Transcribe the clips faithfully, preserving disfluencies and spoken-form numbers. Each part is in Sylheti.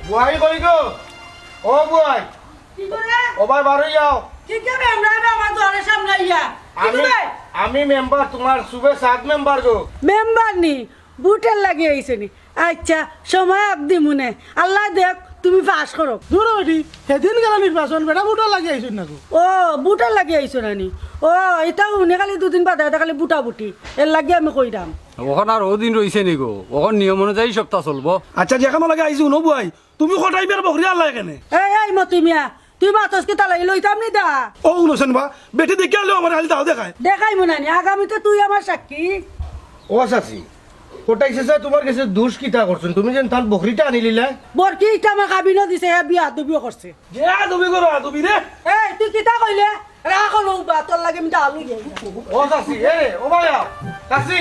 বুয়াই কই গো? ও বুয়াই। কি করে? ও ভাই, বারো যাও। কি করে মেম্বার আমার দুয়ারের সামনে আইয়া? কি আমি, করে? আমি মেম্বার, তোমার সুবে সাত মেম্বার গো। মেম্বার নি? ভোটর লাগি আইছো নি? আচ্ছা, সময় আপ দিমুনে। আল্লাহ দেখ, তুমি পাস করো। দূর বেটি, সেদিন গেল নির্বাচন, বেটা ভোটর লাগি আইছইন না গো। ও, ভোটর লাগি আইছো না নি? ও, ইটা হুনে খালি দুদিন বাদে, ইটা খালি ভোটাভুটি। এর লাগি আমি কইরাম। অখন আর অউ দিন রইছে নি গো, অখন নিয়ম অনুযায়ী সবতা চলবো। আচ্ছা, যেখানো লাগি আইছি, হুনো বুয়াই, তুমি কটাই বের বকরি আনলায় কেনে? এই, এই মতি মিয়া, তুই মাতস কিতার লাগি? লইতাম নি দা। ও হুনছেন বা, বেটি দেখিয়া আইলেও আমার খালি দাও দেখায়। দেখাইমু না নি, আগামীতে তুই আমার সাক্ষী। ও চাচি, কটাই চাচা তোমার গেছে দুষ কিতা করছইন? তুমি যেন তান বকরিটা আনিলিলায়। বকরিটা আমার কাবিনও দিছে, হে বেয়াদবিও করছে। বেয়াদবি করো, আদবি রে। এই, তুই কিতা কইলে? রাখ অনো উবা, তোর লাগি আমি ডাল লই আই। ও চাচি, এ, ও ভাইয়া, চাচি।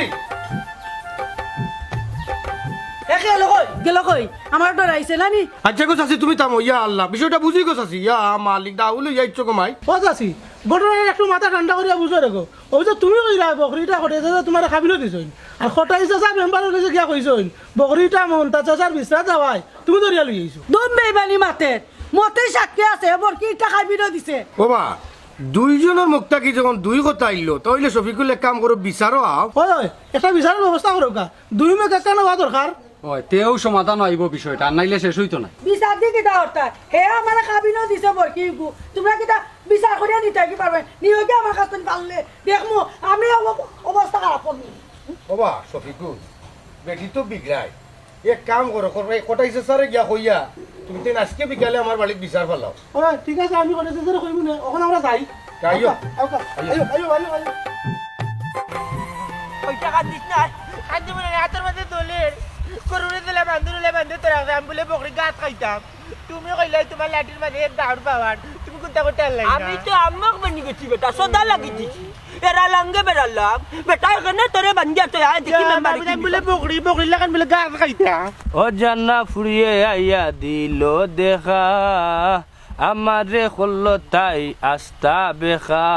এ গেল কই? গেল কই? আমার ডরাইছে না নি? আচ্ছা গো চাচি, তুমি থামো, ইয়া আল্লাহ, বিষয়টা বুঝি গো চাচি, ইয়া মালিক, দাউল অইয়া আইছো গো মাই। ও চাচি, ঘটনাটা একটু মাথা ঠান্ডা করিয়া বুঝো রে গো। অউ যে তুমি কইলায় বকরিটা কটাই চাচা তোমারে কাবিনও দিছইন, আর কটাই চাচা মেম্বারর গেছে গিয়া কইছইন, বকরিটা মন্তাজ চাচার বিছরাত যাওয়ায় তুমি ধরিয়া লই আইছো। দম বেইমানি মাতের, মতি সাক্ষী আছে, বকরিটা কাবিনও দিছে। ও বা, দুইজনর মুখ থাকি যখন দুই কথা আইলো, তাইলে শফিকুল এক কাম করো, বিচারো আও। ওই, ওই, একটা বিচারর ব্যবস্থা করউক্কা। দুই মুখ একখান অওয়া দরকার। ওই, তেউ সমাধান অইবো বিষয়টা, আর নাইলে শেষ অইতো নায়। বিচার দি কিতা করতায়? হে আমারে কাবিনও দিছে বকরি গু। তুমরা কিতা বিচার করিয়া নিতায় কি পারবায়? নিও গি আমার কাছ থাকি পারলে। দেখমু, আমি অব-, অবস্থা খারাপ করমু। ও বা, শফিকুল, বেটি তো বিগড়ায়। এক কাম করো, করো, এই কটাই চাচারে গিয়া কইয়া, তুমি তাইন আইজকে বিকালে আমার বাড়িত বিচার ফালাও। ও, ঠিক আছে, আমি কটাই চাচারে কইমুনে, অখন আমরা যাই। যাইও। আউক্কা, আউক্কা। আইও। আইও, আইও, আইও, আইও। ওইটা কান্দিস না, কান্দি মনে হয় হাতের মাঝে দলের, গরুরে দিলে বান্ধুর হলে বান্ধে তোরা, আমি বলে বকরি গাছ খাইতাম। তুমি কইলায় তোমার লাঠির মাঝে এক দাউর পাওয়ার, তুমি কুন্তা করতে পারলায় না। আমি তো আম্মক বানি গেছি বেটা, সদা লাগি দিছি। এরা লাঙ্গে বেড়ালাম, বেটা এখানে তোরে বান্ধিয়া তো আয় দেখি আহ, মেম্বার বাবু, কি আমি বলে করে। বকরি, বকরি লাখান বলে গাছ খাইতা। ও জান্না ফুরিয়ে আইয়া দিল দেখা, আমারে করলো তাই আস্তা বেখা।